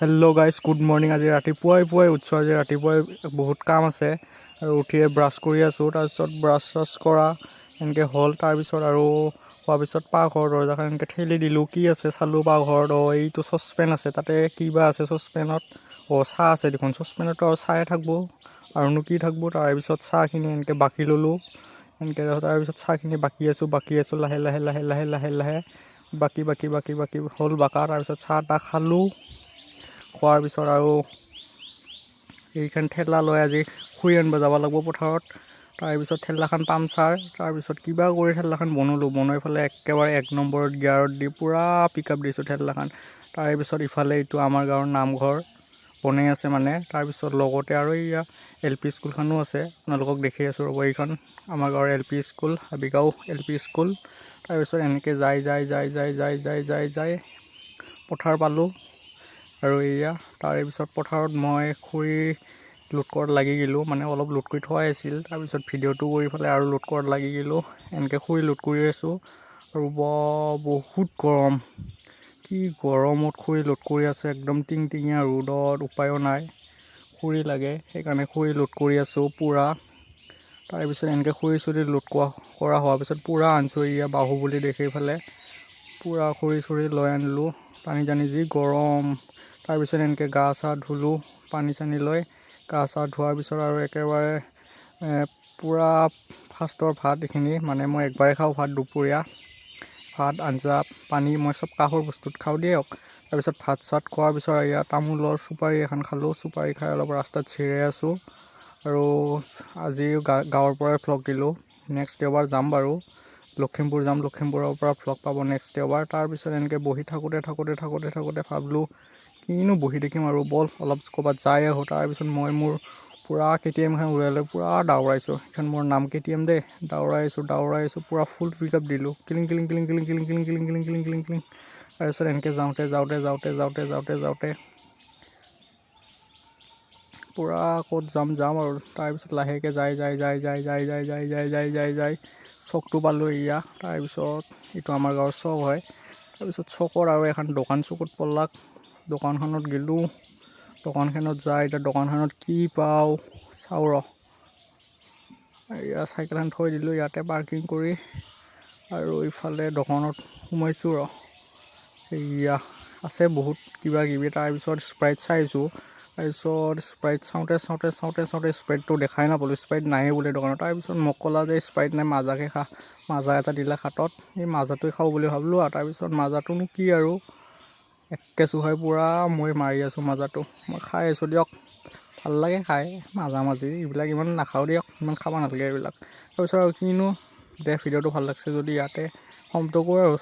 Hello guys, good morning. আজি ৰাতিপুৱাই পুৱাই উঠছোঁ। আজি ৰাতিপুৱাই বহুত কাম আছে আৰু উঠিয়ে ব্ৰাছ কৰি আছোঁ। তাৰপিছত ব্ৰাছ চাছ কৰা এনেকৈ হ'ল। তাৰপিছত আৰু হোৱাৰ পিছত পাকঘৰৰ দৰ্জাখন এনেকৈ ঠেলি দিলোঁ। কি আছে চালোঁ পাকঘৰত। অঁ, এইটো চচপেন আছে, তাতে কিবা আছে চচপেনত। অঁ, চাহ আছে দেখোন। চচপেনতো আৰু চাহে থাকিব, আৰুনো কি থাকিব? তাৰপিছত চাহখিনি এনেকৈ বাকি ল'লোঁ এনেকৈ। তাৰপিছত চাহখিনি বাকি আছোঁ, বাকি আছোঁ, লাহে লাহে লাহে লাহে লাহে লাহে বাকি বাকি বাকি বাকি হ'ল বাকা। তাৰপিছত চাহ তাহ খালোঁ। খোৱাৰ পিছত আৰু এইখন ঠেলা লৈ আজি খৰি আনিব যাব লাগিব পথাৰত। তাৰপিছত ঠেলাখন পামচাৰ। তাৰপিছত কিবা কৰি ঠেলাখন বনালোঁ। বনাই পেলাই একেবাৰে এক নম্বৰত গিয়াৰত দি পূৰা পিক আপ দিছোঁ ঠেলাখন। তাৰপিছত ইফালে এইটো আমাৰ গাঁৱৰ নামঘৰ বনাই আছে মানে। তাৰপিছত লগতে আৰু এইয়া এল পি স্কুলখনো আছে, আপোনালোকক দেখি আছোঁ ৰ'ব। এইখন আমাৰ গাঁৱৰ L P school, Habigaon L P school. তাৰপিছত এনেকৈ যাই যাই যাই যাই যাই যাই যাই যাই পথাৰ পালোঁ আৰু এয়া। তাৰে পিছত পথাৰত মই খৰি লোড কৰাত লাগি গ'লোঁ। মানে অলপ লোড কৰি থোৱাই আছিল। তাৰপিছত ভিডিঅ'টো কৰি পেলাই আৰু লোড কৰাত লাগি গ'লোঁ। এনেকৈ খৰি লোড কৰি আছোঁ আৰু বহুত গৰম। কি গৰমত খৰি লোড কৰি আছোঁ, একদম টিংটিঙীয়া ৰ'দত। উপায়ো নাই, খৰি লাগে, সেইকাৰণে খৰি লোড কৰি আছোঁ পূৰা। তাৰপিছত এনেকৈ খৰি চৰি লোড কৰা হোৱাৰ পিছত পূৰা আনিছোঁ। এয়া বাহুবলী দেখি পেলাই পূৰা খৰি চৰি লৈ আনিলোঁ টানি টানি। যি গৰম! তাৰপিছত এনেকৈ গা চা ধুলোঁ পানী চানী লৈ। গা চা ধোৱাৰ পিছত আৰু একেবাৰে পূৰা ফাৰ্ষ্টৰ ভাত এইখিনি। মানে মই একবাৰে খাওঁ ভাত দুপৰীয়া। ভাত, আঞ্জা, পানী মই চব কাঁহৰ বস্তুত খাওঁ দিয়ক। তাৰপিছত ভাত চাত খোৱাৰ পিছত ইয়াত তামোলৰ চুপাৰী এখন খালোঁ। চুপাৰী খাই অলপ ৰাস্তাত জিৰাই আছোঁ। আৰু আজি গাঁৱৰ পৰাই ভ্লগ দিলোঁ। নেক্সট দেওবাৰ যাম বাৰু, লখিমপুৰ যাম। লখিমপুৰৰ পৰা ভ্লগ পাব নেক্সট দেওবাৰ। তাৰপিছত এনেকৈ বহি থাকোঁতে থাকোঁতে থাকোঁতে থাকোঁতে ভাবিলোঁ, কিনো বহি থাকিম আৰু, ব'ল অলপ ক'ৰবাত যাই আহোঁ। তাৰপিছত মই মোৰ পূৰা কেটিএমখন উলিয়াই লৈ পূৰা দাউৰাইছোঁ। সেইখন মোৰ নাম কেটিএম দেই। দাউৰাই আছোঁ, দাউৰাই আছোঁ, পূৰা ফুল পিক আপ দিলোঁ, killing killing killing killing killing killing killing killing killing killing killing. তাৰপিছত এনেকৈ যাওঁতে যাওঁতে যাওঁতে যাওঁতে যাওঁতে যাওঁতে পূৰা ক'ত যাম যাম আৰু। তাৰপিছত লাহেকৈ যাই যাই যাই যাই যাই যাই যাই যাই যাই যাই যাই চকটো পালোঁ এয়া। তাৰপিছত এইটো আমাৰ গাঁৱৰ চক হয়। তাৰপিছত চকৰ আৰু এখন দোকান চকুত পৰলাক। দোকানখনত গ'লোঁ। দোকানখনত যাই এতিয়া দোকানখনত কি পাওঁ চাওঁ ৰ। এয়া চাইকেলখন থৈ দিলোঁ ইয়াতে পাৰ্কিং কৰি আৰু ইফালে দোকানত সোমাইছোঁ ৰ। এয়া আছে বহুত কিবা কিবি। তাৰপিছত স্প্ৰাইট চাইছোঁ। তাৰপিছত স্প্ৰাইট চাওঁতে চাওঁতে চাওঁতে চাওঁতে স্প্ৰাইটটো দেখাই নাপালোঁ। স্প্ৰাইট নায়েই বোলে দোকানত। তাৰপিছত মোক ক'লা যে স্প্ৰাইট নাই, মাজাকে খা। মাজা এটা দিলে হাতত, এই মাজাটোৱে খাওঁ বুলি ভাবিলোঁ আৰু। তাৰপিছত মাজাটোনো কি আৰু, একেচুহাই পূৰা মই মাৰি আছোঁ মাজাটো। মই খাই আছোঁ দিয়ক, ভাল লাগে খাই। মাজা মাজি এইবিলাক ইমান নাখাওঁ দিয়ক, ইমান খাব নালাগে এইবিলাক। তাৰপিছত আৰু কিনো দে, ভিডিঅ'টো ভাল লাগছে যদি ইয়াতে সমাপ্ত কৰোঁ আৰু।